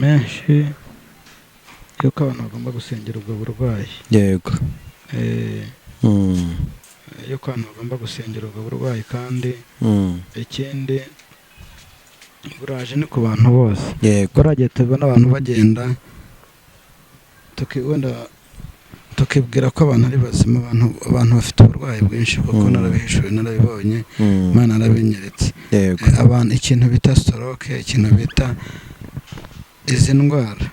Menshi yuko abantu bagomba gusengera ubwo burwayi. Yego. Yuko abantu bagomba gusengera ubwo burwayi, kandi ikindi buraje ni ku bantu bose. Yego. Buriya tubona abantu bagenda, wenda tukibwira ko abantu ari bazima, abantu bafite uburwayi bwinshi, kuko narabihishuwe, narabibonye, Imana yarabinyeretse. Yego. Abantu ikintu bita stroke, ikintu bita izi ndwara,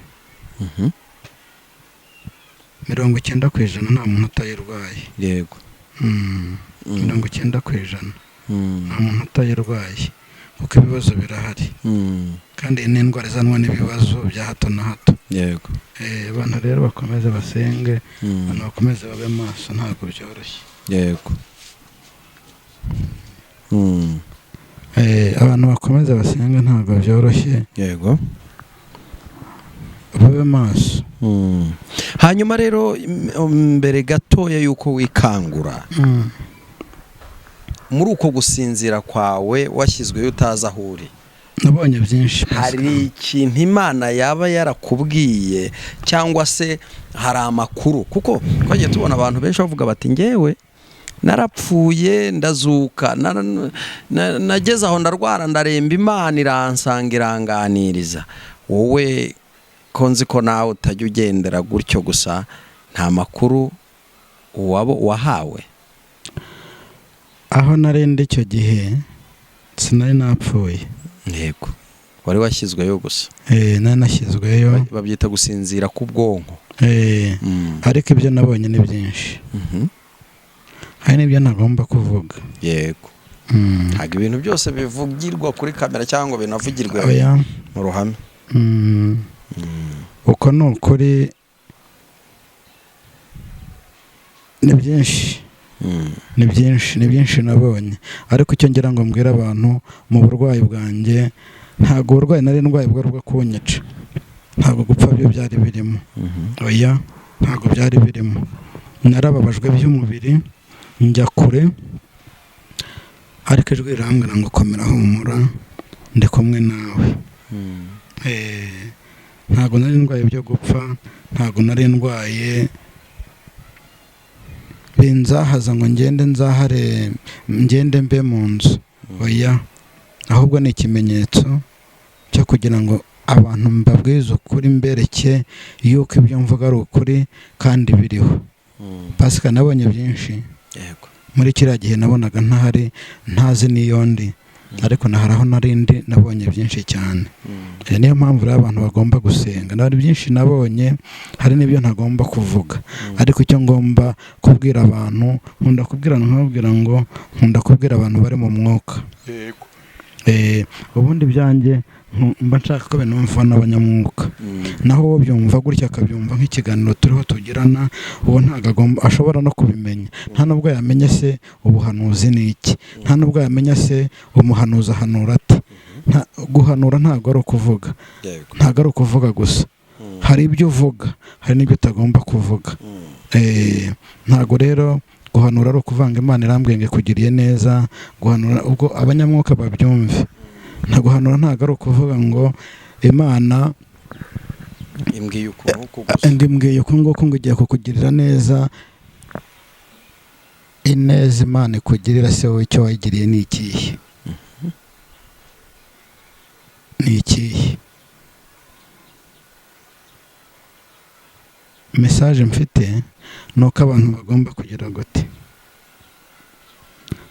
90% nta muntu utayirwaye. Yego. 90% nta muntu utayirwaye, kuko ibibazo birahari. Kandi iyi ni indwara izanwa n'ibibazo bya hato na hato. Yego. Abantu rero bakomeze basenge, abantu bakomeze babe maso, ntabwo byoroshye. Yego. Abantu bakomeze basenge, ntabwo byoroshye. Yego. Babe maso. Hanyuma rero mbere gatoya yuko wikangura, muri uko gusinzira kwawe washyizweyo utazi aho uri, nabonye byinshi. Hari ikintu Imana yaba yarakubwiye, cyangwa se hari amakuru? Kuko twagiye tubona abantu benshi bavuga bati: "Ngewe narapfuye ndazuka, nageze aho ndarwara ndaremba, Imana iransanga iranganiriza." Wowe ko nzi ko nawe utajya ugendera gutyo gusa, nta makuru waba wahawe? Aho narindi icyo gihe sinari napfuye. Yego, wari washyizweyo gusa. Nari nashyizweyo. Babyita gusinzira k'ubwonko. Ariko ibyo nabonye ni byinshi, hari n'ibyo ntagomba kuvuga. Yego. Ntabwo ibintu byose bivugirwa kuri kamera cyangwa ngo binavugirwe Oya. mu ruhame. Uko ni ukuri, ni byinshi. Ni byinshi, ni byinshi nabonye. Ariko icyo ngira ngo mbwire abantu, mu burwayi bwanjye, ntabwo uburwayi nari ndwaye bwari ubwo kunyica, ntabwo gupfa byo byari birimo. Oya, ntabwo byari birimo. Narababajwe by'umubiri, njya kure, ariko ijwi rirambwira ngo: "Komera, humura, ndi kumwe nawe." Ntabwo nari ndwaye byo gupfa, ntabwo nari ndwaye binzahaza ngo ngende nzahare, ngende mbe mu nzu. Oya, ahubwo ni ikimenyetso cyo kugira ngo abantu mbabwize ukuri, mbereke yuko ibyo mvuga ari ukuri kandi biriho. Pasika, nabonye byinshi. Muri kiriya gihe nabonaga ntahari, ntazi n'iyo ndi, ariko na hari aho nari ndi, nabonye byinshi cyane. Niyo mpamvu rero abantu bagomba gusenga. Hari byinshi nabonye, hari n'ibyo ntagomba kuvuga. Ariko icyo ngomba kubwira abantu, nkunda kubwira, nkababwira ngo nkunda kubwira abantu bari mu mwuka. Ubundi ibyanjye mba nshaka ko binumva n'abanyamwuka. Naho uwo byumva gutya, akabyumva nk'ikiganiro turiho tugirana, uwo ntabwo agomba, ashobora no kubimenya, nta nubwo yamenya se ubuhanuzi ni iki, nta nubwo yamenya se umuhanuzi ahanura ate. Guhanura ntabwo ari ukuvuga. Ntabwo ari ukuvuga gusa. Hari ibyo uvuga, hari n'ibyo utagomba kuvuga. Ntabwo rero guhanura ari ukuvanga Imana irambwiye ngo ikugiriye neza. Guhanura, ubwo abanyamwuka babyumve, nta guhanura ntabwo ari ukuvuga ngo Imana imbwiye ukuntu uku gusa. Ngo imbwiye uku nguku, ngo igiye kukugirira neza. Ineza Imana ikugirira se, wowe icyo wayigiriye ni ikihe? Ni ikihe message mfite? Ni uko abantu bagomba kugira gute?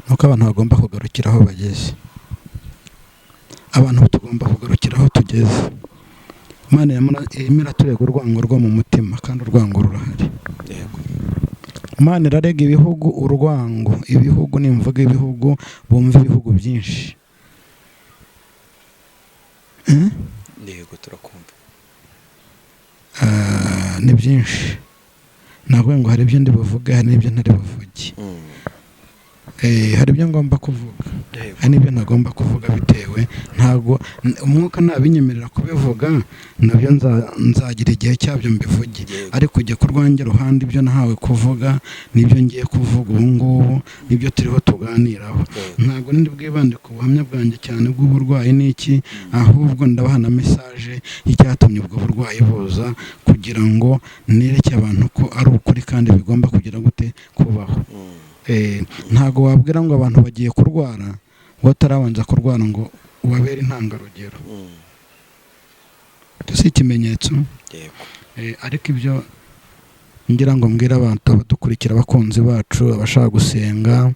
Ni uko abantu bagomba kugarukira aho bageze. Abantu tugomba kugarukira aho tugeze. Imana irimo iraturega urwango rwo mu mutima, kandi urwango rurahari. Imana irarega ibihugu urwango. Ibihugu, nimvuga ibihugu bumva ibihugu byinshi. Yego, turakumva. Ah, ni byinshi. Navuga ngo hari ibyo ndi buvuge, hari n'ibyo ntari buvuge. Hari ibyo ngomba kuvuga, hari n'ibyo ntagomba kuvuga, bitewe ntabwo umwuka ntabinyemerera kubivuga, nabyo nzagira igihe cyabyo mbivuge. Ariko ujya ku rwanjye ruhande, ibyo nahawe kuvuga nibyo ngiye kuvuga ubu ngubu, nibyo turiho tuganiraho. Ntabwo ndi bwibande ku buhamya bwanjye cyane bw'uburwayi n'iki, ahubwo ndabaha na message y'icyatumye ubwo burwayi buza, kugira ngo nereke abantu ko ari ukuri kandi bigomba kugira gute kubaho. Ntabwo wabwira ngo abantu bagiye kurwara batarabanza kurwara ngo ubabere intangarugero. Icyo si ikimenyetso? Ariko ibyo ngira ngo mbwire abantu abadukurikira, abakunzi bacu, abashaka gusenga,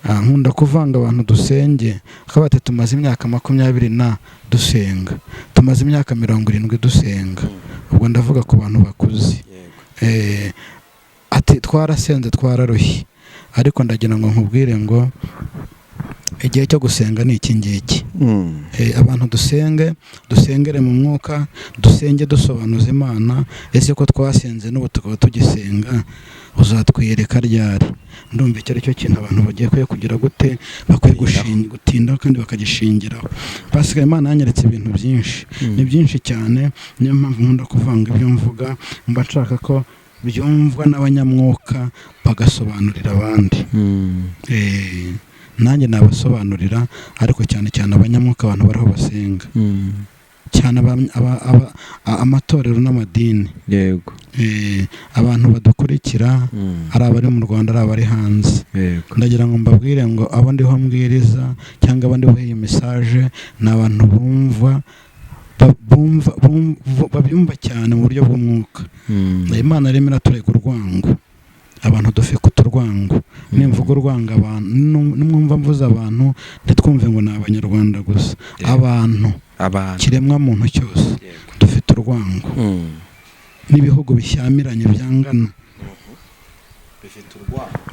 nkunda kuvanga abantu dusenge, akaba ati tumaze imyaka 20 na dusenga, tumaze imyaka 70 dusenga. Ubwo ndavuga ku bantu bakuze. Ati twarasenze twararushye, ariko ndagira ngo nkubwire ngo igihe cyo gusenga ni iki ngiki. Abantu dusenge, dusengere mu mwuka, dusenge dusobanuza Imana. Ese ko twasenze n'ubu tukaba tugisenga, uzatwiyereka ryari? Ndumva icyo ari cyo kintu abantu bagiye kwiye kugira gute, bakwiye gutindaho kandi bakagishingiraho. Pasika Imana yanyeretse ibintu byinshi, ni byinshi cyane. Niyo mpamvu nkunda kuvanga ibyo mvuga, mba nshaka ko byumvwa n'abanyamwuka bagasobanurira abandi. Nanjye nabasobanurira, ariko cyane cyane abanyamwuka, abantu bariho basenga cyane, amatorero n'amadini. Abantu badukurikira, ari abari mu Rwanda, ari abari hanze, ndagira ngo mbabwire ngo abo ndiho mbwiriza cyangwa abo ndiho iyi message ni abantu bumva babyumva cyane mu buryo bw'umwuka. Imana irimo iraturega urwango, abantu dufite uturwango. Nimvuga urwango abantu, nimwumva mvuze abantu, ntitwumve ngo ni Abanyarwanda gusa. Abantu, abantu, kiremwa muntu cyose, dufite urwango. N'ibihugu bishyamiranye byangana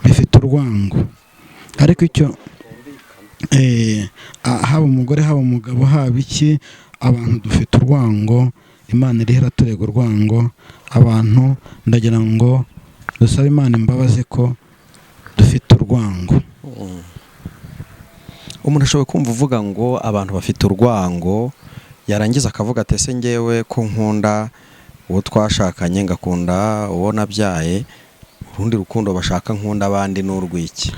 bifite urwango. Ariko icyo haba umugore, haba umugabo, haba iki, abantu dufite urwango. Imana iriho iraturega urwango. Abantu ndagira ngo dusabe Imana imbabazi ko dufite urwango. Umuntu ashobora kumva uvuga ngo abantu bafite urwango, yarangiza akavuga ati ese ngewe ko nkunda uwo twashakanye, ngakunda uwo nabyaye, urundi rukundo bashaka nkunda abandi ni urw'iki?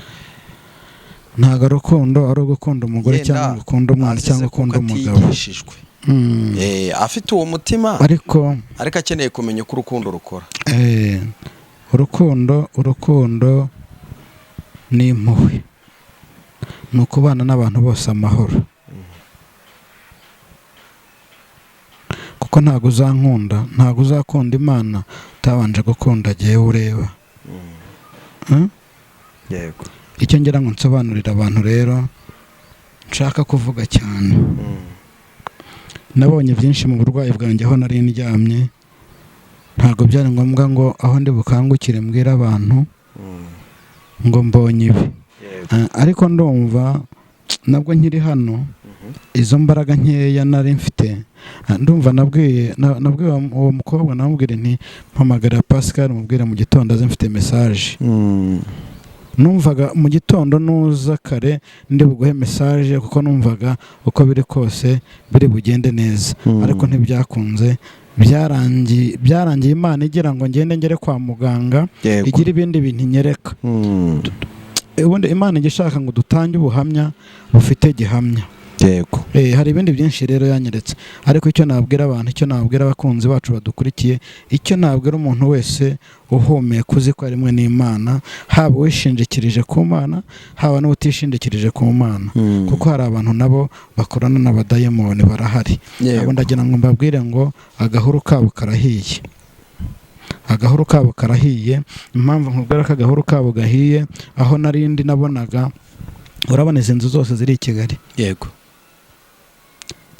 Ntabwo urukundo ari ugukunda umugore Yenda cyangwa gukunda umwana azize cyangwa kuko gukunda umugabo. atigishijwe. Afite uwo mutima, ariko ariko akeneye kumenya uko urukundo rukora. Urukundo ni impuhwe, ni ukubana n'abantu bose amahoro, kuko ntabwo uzankunda, ntabwo uzakunda Imana utabanje gukunda jyewe ureba. Yego. Icyo ngira ngo nsobanurire abantu rero, nshaka kuvuga cyane, nabonye byinshi mu burwayi bwanjye aho nari ndyamye. Ntabwo byari ngombwa ngo aho ndi bukangukire mbwire abantu ngo mbonye ibi. Ariko ndumva nabwo nkiri hano, izo mbaraga nkeya nari mfite, ndumva nabwiye nabwiye uwo mukobwa, namubwira nti mpamagarira Pascal, mubwire mu gitondo aze mfite message. Numvaga mu gitondo nuza kare ndi buguhe message, kuko numvaga uko biri kose biri bugende neza. Ariko ntibyakunze, byarangiye Imana igira ngo ngende ngere kwa muganga, igira ibindi bintu inyereka. Ubundi Imana ijya ishaka ngo dutange ubuhamya bufite gihamya. Hari ibindi byinshi rero yanyeretse, ariko icyo nabwira abantu, icyo nabwira abakunzi bacu badukurikiye, icyo nabwira umuntu wese uhumeka uzi ko ari rimwe n'Imana, haba uwishingikirije ku Mana, haba n'utishingikirije ku Mana, kuko hari abantu nabo bakorana n'abadayimoni barahari. Abo ndagira ngo mbabwire ngo agahuru kabo karahiye, agahuru kabo karahiye. Impamvu nkubwira ko agahuru kabo gahiye, aho narindi nabonaga, urabona izi nzu zose ziri i Kigali,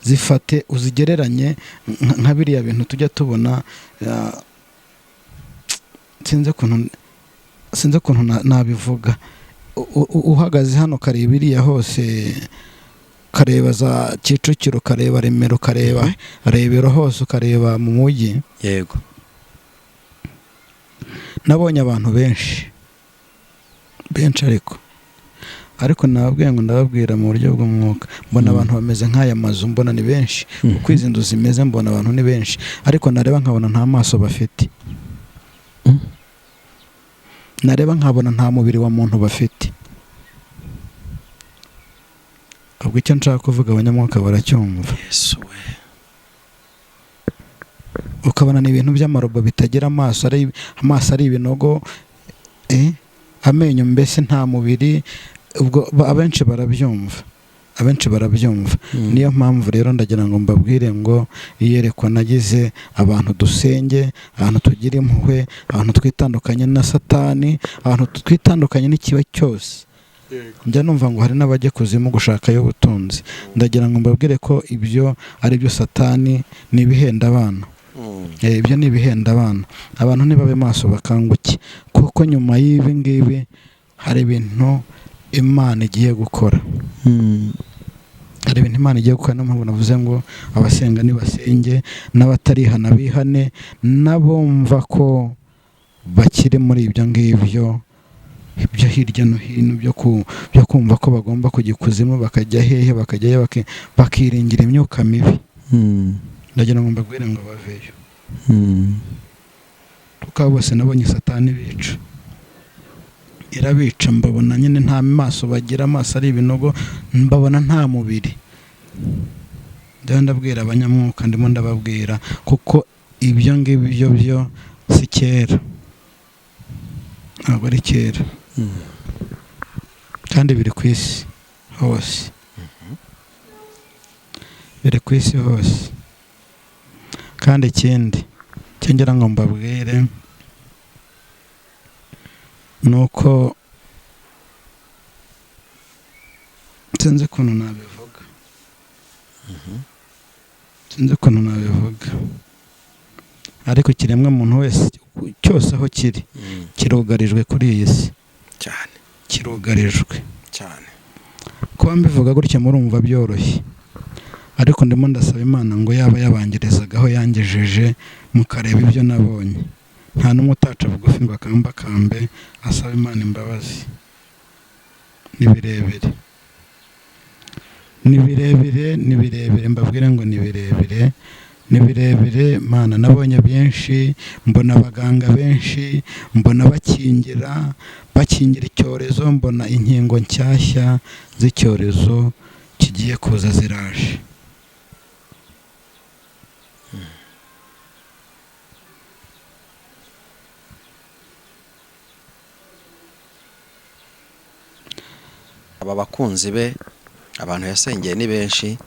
zifate uzigereranye nka biriya bintu tujya tubona, sinzi ukuntu nabivuga. Uhagaze hano ukareba iriya hose, ukareba za Kicukiro, ukareba Remera, ukareba Rebero hose, ukareba mu mujyi. Nabonye abantu benshi benshi, ariko Ariko nababwiye ngo ndababwira mu buryo bw'umwuka, mbona abantu bameze nk'aya mazu, mbona ni benshi, uko izi nzu zimeze mbona abantu ni benshi, ariko nareba nkabona nta maso bafite, nareba nkabona nta mubiri wa muntu bafite. Ubwo icyo nshaka kuvuga abanyamwuka baracyumva. Yesu we. Ukabona ni ibintu by'amarobo bitagira amaso, ari amaso ari ibinogo, amenyo, mbese nta mubiri. Ubwo abenshi barabyumva, abenshi barabyumva. Niyo mpamvu rero ndagira ngo mbabwire ngo iyerekwa nagize, abantu dusenge, abantu tugire impuhwe, abantu twitandukanye na Satani, abantu twitandukanye n'ikiba cyose. Njya numva ngo hari n'abajya kuzimu gushakayo ubutunzi. Ndagira ngo mbabwire ko ibyo ari byo Satani, ni ibihenda abana. Ibyo ni ibihenda abana. Abantu nibabe maso bakanguke, kuko nyuma y'ibi ngibi hari ibintu Imana igiye gukora. Hari ibintu Imana igiye gukora. Niyo mpamvu navuze ngo abasenga nibasenge, n'abatarihana bihane, n'abumva ko bakiri muri ibyo ngibyo byo hirya no hino byo kumva ko bagomba kujya ikuzimu, bakajya hehe, bakajyayo, bakiringira imyuka mibi. Ndagira ngo mbabwire ngo baveyo, kuko abo bose nabonye Satani bica, irabica. Mbabona nyine nta maso bagira, amaso ari ibinogo, mbabona nta mubiri. Ndimo ndabwira abanyamwuka, ndimo ndababwira, kuko ibyo ngibyo byo si kera, ntabwo ari kera, kandi biri ku isi hose, biri ku isi hose. Kandi ikindi cyo ngira ngo mbabwire ni uko sinzi ukuntu nabivuga, sinzi ukuntu nabivuga, ariko ikiremwa muntu wese cyose aho kiri kirugarijwe kuri iyi si cyane, kirugarijwe cyane. Kuba mbivuga gutya murumva byoroshye, ariko ndimo ndasaba Imana ngo yaba yabangerezagaho yangejeje, mukareba ibyo nabonye. Nta n'umwe utaca bugufi ngo akambakambe asaba Imana imbabazi. Ni birebire, ni birebire, ni birebire, mbabwire ngo ni birebire, ni birebire. Mana, nabonye byinshi, mbona abaganga benshi, mbona bakingira icyorezo, mbona inkingo nshyashya z'icyorezo kigiye kuza ziraje. Aba bakunzi be, abantu yasengeye ni benshi,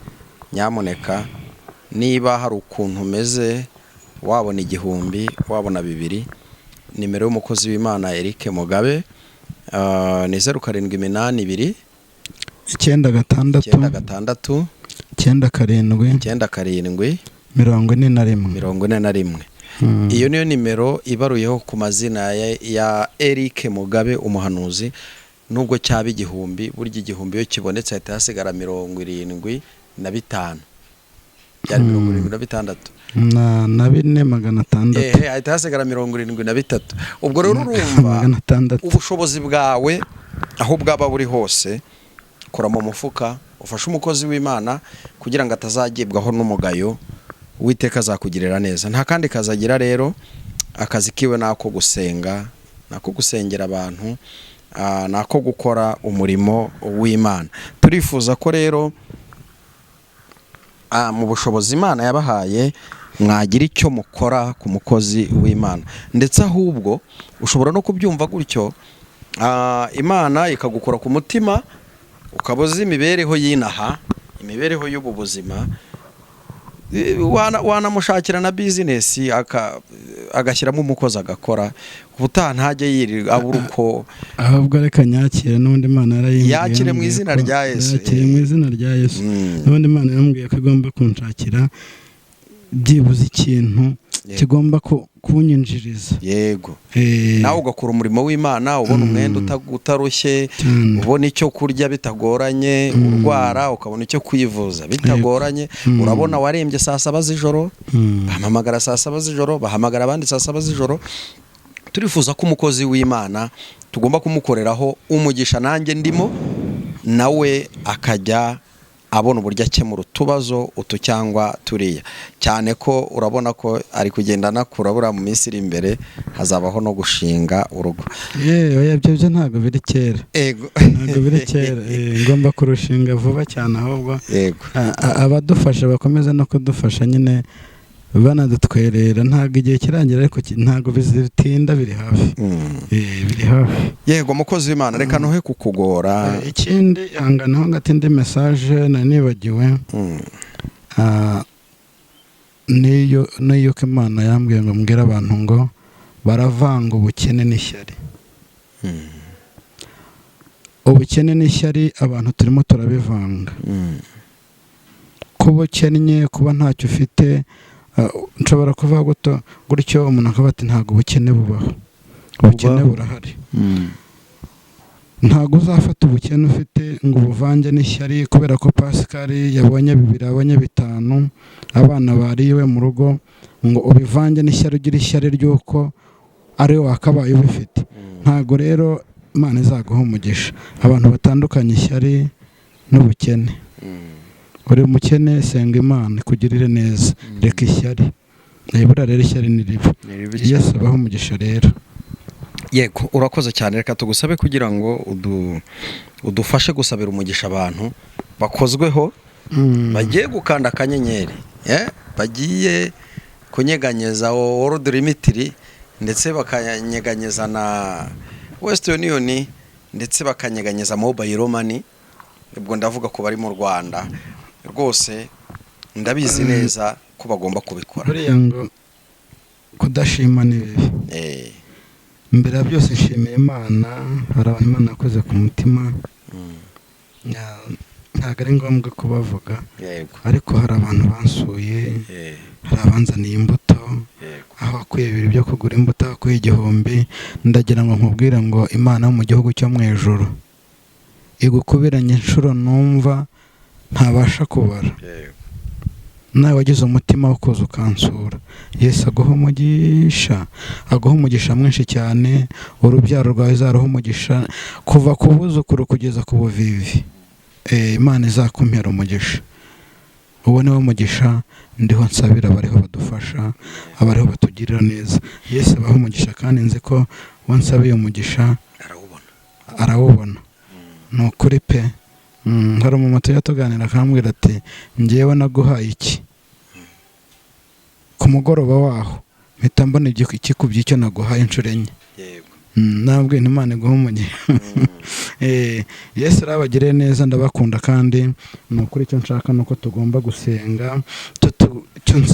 nyamuneka niba hari ukuntu umeze, wabona 1000, wabona 2000, nimero y'umukozi w'Imana Eric Mugabe ni 0782 96 96 97 97 41 41. Iyo niyo nimero ibaruyeho ku mazina ya Eric Mugabe umuhanuzi. Nubwo cyaba 1000, burya 1000 iyo kibonetse hahita hasigara 75, byari 76 na 4 600, hahita hasigara 73. Ubwo rero urumva ubushobozi bwawe aho bwaba buri hose, kora mu mufuka ufashe umukozi w'Imana kugira ngo atazagibwaho n'umugayo. Uwiteka azakugirira neza. Nta kandi kazagira rero, akazi kiwe nako gusenga, nako gusengera abantu, nako gukora umurimo w'Imana. Turifuza ko rero mu bushobozi Imana yabahaye mwagira icyo mukora ku mukozi w'Imana. Ndetse ahubwo ushobora no kubyumva gutyo, Imana ikagukora ku mutima, ukaboza imibereho y'inaha, imibereho y'ubu buzima, wanamushakira na bizinesi agashyiramo umukozi agakora, ubutaha ntajye yirirwa abura uko. Ahubwo reka nyakire n'ubundi Imana yarayimbwiye, yakire mu izina rya Yesu, yakire mu izina rya Yesu. N'ubundi Imana yambwiye ko igomba kunshakira byibuze ikintu kigomba kunyinjiriza. Yego, nawe ugakora umurimo w'Imana, ubona umwenda utarushye, ubona icyo kurya bitagoranye, urwara ukabona icyo kwivuza bitagoranye. Urabona warembye saa 7 z'ijoro, bahamagara saa 7 z'ijoro, bahamagara abandi saa 7 z'ijoro. Turifuza ko umukozi w'Imana tugomba kumukoreraho umugisha, nanjye ndimo. Nawe akajya abona uburyo akemura utubazo utu cyangwa turiya, cyane ko urabona ko ari kugenda anakura. Buriya mu minsi iri imbere hazabaho no gushinga urugo. Yewe, ibyo byo ntabwo biri kera. Ntabwo biri kera. Ngomba kurushinga vuba cyane ahubwo. Abadufasha bakomeza no kudufasha nyine, banadutwerera. Ntabwo igihe kirangira, ariko ntabwo bitinda, biri hafi. Biri hafi. Yego, mukozi w'Imana, reka ntuhe kukugora. Ikindi, ihanganaho gato, indi message nari nibagiwe. Niyo ko Imana yambwiye ngo mbwire abantu ngo baravanga ubukene n'ishyari. Ubukene n'ishyari abantu turimo turabivanga. Kuba ukennye, kuba ntacyo ufite, nshobora kuvuga gutyo umuntu akavuga ati ntabwo ubukene bubaho. Ubukene Bubaho. burahari. Ntabwo uzafata ubukene ufite ngo ubuvange n'ishyari, kubera ko Pascal yabonye bibiri, abonye bitanu, abana bariwe mu rugo, ngo ubivange n'ishyari, ugire ishyari ry'uko ari we wakabaye ubifite. Ntabwo rero Imana izaguha umugisha. Abantu batandukanye ishyari n'ubukene. Uri umukene, senga Imana ikugirire neza, reka ishyari. Buriya rero ishyari ni ribi. Ni ribi cyane. Yesu abaho umugisha rero. Yego, urakoze cyane. Reka tugusabe kugira ngo udufashe gusabira umugisha abantu bakozweho, bagiye gukanda akanyenyeri, bagiye kunyeganyeza World Remit, ndetse bakanyeganyeza na Western Union, ndetse bakanyeganyeza Mobile Money. Ubwo ndavuga ko bari mu Rwanda rwose, ndabizi neza ko bagomba kubikora. Buriya ngo kudashima ni bibi. Mbere ya byose nshimiye Imana. Hari abantu Imana yakoze ku mutima. Ntabwo ari ngombwa kubavuga, ariko hari abantu bansuye, hari abanzaniye imbuto, aho wakuye bibiri byo kugura imbuto, aho wakuye 1000. Ndagira ngo nkubwire ngo Imana yo mu gihugu cyo mu ijuru igukubiranye inshuro numva ntabasha kubara. Nawe wagize umutima wo kuza ukansura, Yesu aguha umugisha, aguha umugisha mwinshi cyane. Urubyaro rwawe izaruha umugisha kuva ku buzukuru kugeza ku buvivi. Imana izakumpera umugisha. Uwo ni wo mugisha ndiho nsabira abariho badufasha, abariho batugirira neza. Yesu abaha umugisha, kandi nzi ko uwo nsabiye umugisha arawubona. Arawubona, ni ukuri pe. Hari umumama tujya tuganira akambwira ati ngewe naguhaye iki, ku mugoroba waho mpita mbona ikikubye icyo naguhaye inshuro enye. Nabwiye Imana iguhe umugisha. Yesu arabagiriye neza, ndabakunda. Kandi ni ukuri icyo nshaka ni uko tugomba gusenga.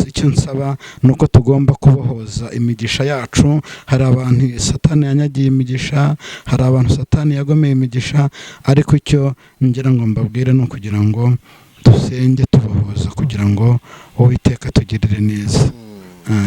Icyo nsaba ni uko tugomba kubohoza imigisha yacu. Hari abantu Satani yanyagiye imigisha, hari abantu Satani yagomeye imigisha, ariko icyo ngira ngo mbabwire ni ukugira ngo dusenge tubohoza, kugira ngo Uwiteka atugirire neza.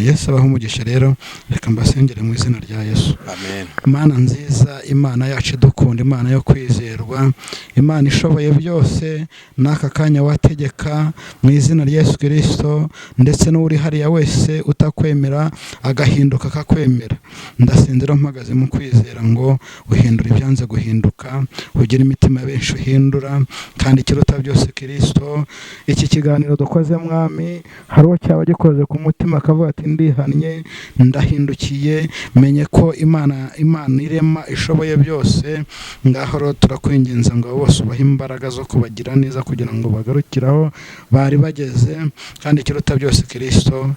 Yesu abahe umugisha rero. Reka mbasengere mu izina rya Yesu. Amen. Imana nziza, Imana yacu idukunda, Imana yo kwizerwa, Imana ishoboye byose, n'aka kanya wategeka mu izina rya Yesu Kirisito, ndetse n'uri hariya wese utakwemera agahinduka akakwemera. Ndasinzira mpagaze mu kwizera ngo uhindura ibyanze guhinduka, ugira imitima ya benshi uhindura. Kandi ikiruta byose Kirisito, iki kiganiro dukoze Mwami, hari uwo cyaba gikoze ku mutima akavuga ati ndihannye, ndahindukiye, menye ko Imana irema ishoboye byose. Ngaho rero turakwinginze ngo abo bose ubahe imbaraga zo kubagira neza kugira ngo bagarukire aho bari bageze. Kandi ikiruta byose Kirisito,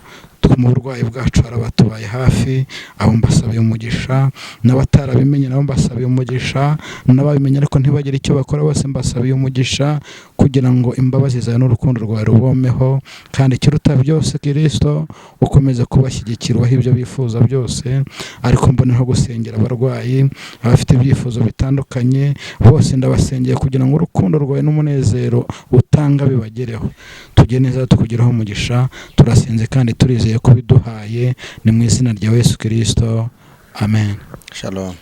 mu burwayi bwacu hari abatubaye hafi, abo mbasabiye umugisha, n'abatarabimenye nabo mbasabiye umugisha, n'ababimenye ariko ntibagire icyo bakora bose mbasabiye umugisha, kugira ngo imbabazi zawe n'urukundo rwawe rubomeho. Kandi ikiruta byose Kirisito, ukomeze kubashyigikira, ubahe ibyo bifuza byose. Ariko mboneraho gusengera abarwayi, abafite ibyifuzo bitandukanye, bose ndabasengeye kugira ngo urukundo rwawe n'umunezero utanga bibagereho. Tujye neza tukugeraho umugisha. Turasenze kandi turizeye ko biduhaye, ni mu izina rya Yesu Kirisito, amen. Shalom.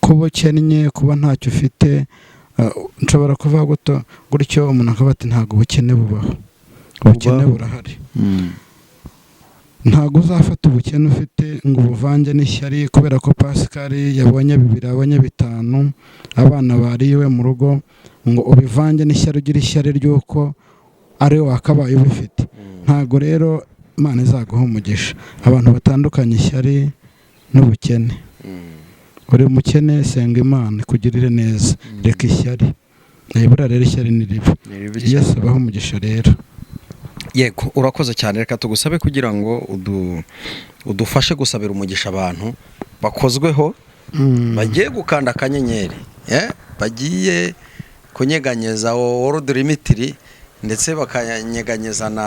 Kuba ukennye, kuba ntacyo ufite, nshobora kuvuga gutyo umuntu akavuga ati ntabwo ubukene bubaho. Ubukene Bubaho. burahari. Ntabwo uzafata ubukene ufite ngo ubuvange n'ishyari, kubera ko Pascal yabonye 2, abonye 5, abana bariwe mu rugo, ngo ubivange n'ishyari, ugire ishyari ry'uko ari we wakabaye ubifite. Ntabwo rero Imana izaguha umugisha. Abantu batandukanye ishyari n'ubukene. Uri umukene, senga Imana ikugirire neza, reka ishyari. Buriya rero ishyari ni ribi. Yesu abahe umugisha rero. Yego, urakoze cyane. Reka tugusabe kugira ngo udufashe gusabira umugisha abantu bakozweho, bagiye gukanda akanyenyeri, bagiye kunyeganyeza World Remit, ndetse bakanyeganyeza na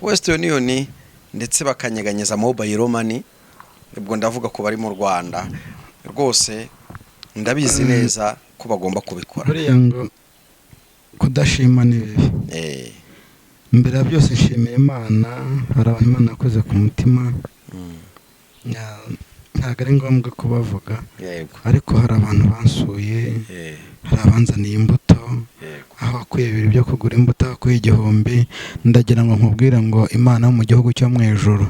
Western Union, ndetse bakanyeganyeza Mobile Money. Ubwo ndavuga ko bari mu Rwanda rwose, ndabizi neza ko bagomba kubikora. Buriya ngo kudashima ni bibi. Mbere ya byose nshimiye Imana. Hari abantu Imana yakoze ku mutima, ntabwo ari ngombwa kubavuga, ariko hari abantu bansuye, hari abanzaniye imbuto, aho wakuye 2 byo kugura imbuto, aho wakuye 1000. Ndagira ngo nkubwire ngo Imana yo mu gihugu cyo mu ijuru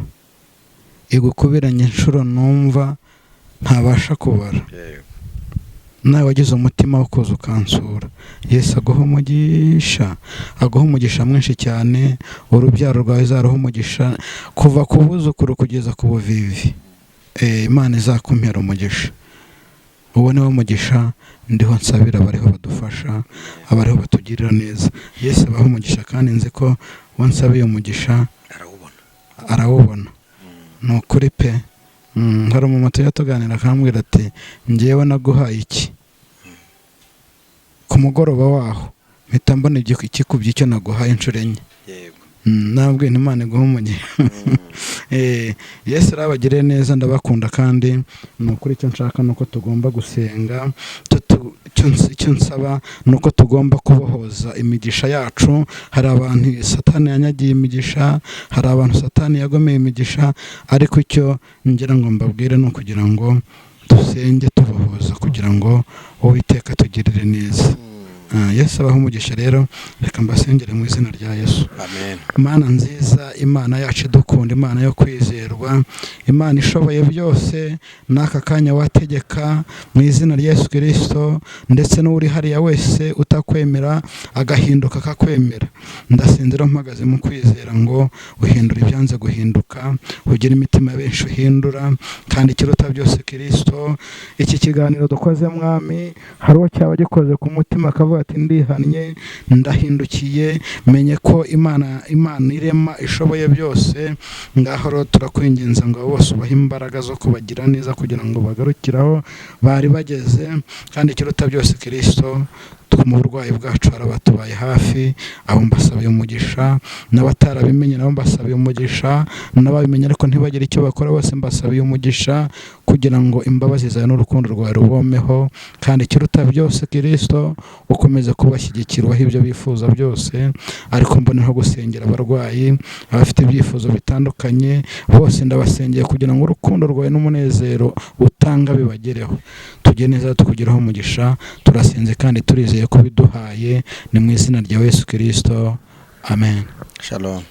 igukubiranye inshuro numva ntabasha kubara. Nawe wagize umutima wo kuza ukansura, Yesu aguha umugisha, aguha umugisha mwinshi cyane. Urubyaro rwawe izaruha umugisha kuva ku buzukuru kugeza ku buvivi. Imana izakumpera umugisha. Uwo ni wo mugisha ndiho nsabira abariho badufasha, abariho batugirira neza. Yesu abaha umugisha, kandi nzi ko uwo nsabiye umugisha arawubona. Arawubona, ni ukuri pe. Hari umumama tujya tuganira akambwira ati: "Njyewe naguhaye iki, ku mugoroba waho mpita mbona ikikubye icyo naguhaye inshuro 4." Nabwiye nti Imana iguhe umugisha. Yesu arabagiriye neza, ndabakunda, kandi ni ukuri icyo nshaka ni uko tugomba gusenga. Icyo nsaba ni uko tugomba kubohoza imigisha yacu. Hari abantu Satani yanyagiye imigisha, hari abantu Satani yagomeye imigisha, ariko icyo ngira ngo mbabwire ni ukugira ngo dusenge tubohoza, kugira ngo Uwiteka atugirire neza. Yesu abahe umugisha rero. Reka mbasengere mu izina rya Yesu. Amen. Imana nziza, Imana yacu idukunda, Imana yo kwizerwa, Imana ishoboye byose, n'aka kanya wategeka mu izina rya Yesu Kirisito, ndetse n'uri hariya wese utakwemera agahinduka akakwemera. Ndasinzira mpagaze mu kwizera ngo uhindura ibyanze guhinduka, ugira imitima ya benshi uhindura, kandi ikiruta byose Kirisito, iki kiganiro dukoze Mwami, hari uwo cyaba gikoze ku mutima akavuga ati: "Ndihannye, ndahindukiye, menye ko Imana irema ishoboye byose." Ngaho rero turakwinginze ngo abo bose ubahe imbaraga zo kubagira neza, kugira ngo bagarukire aho bari bageze. Kandi ikiruta byose Kirisito, mu burwayi bwacu hari abatubaye hafi, abo mbasabiye umugisha, n'abatarabimenye nabo mbasabiye umugisha, n'ababimenye ariko ntibagire icyo bakora bose mbasabiye umugisha, kugira ngo imbabazi zawe n'urukundo rwawe rubomeho. Kandi ikiruta byose Kirisito, ukomeze kubashyigikira, ubahe ibyo bifuza byose. Ariko mboneraho gusengera abarwayi, abafite ibyifuzo bitandukanye, bose ndabasengeye kugira ngo urukundo rwawe n'umunezero utanga bibagereho. Tujye neza tukugeraho umugisha. Turasenze kandi turizeye ko biduhaye, ni mu izina rya Yesu Kirisito, amen. Shalom.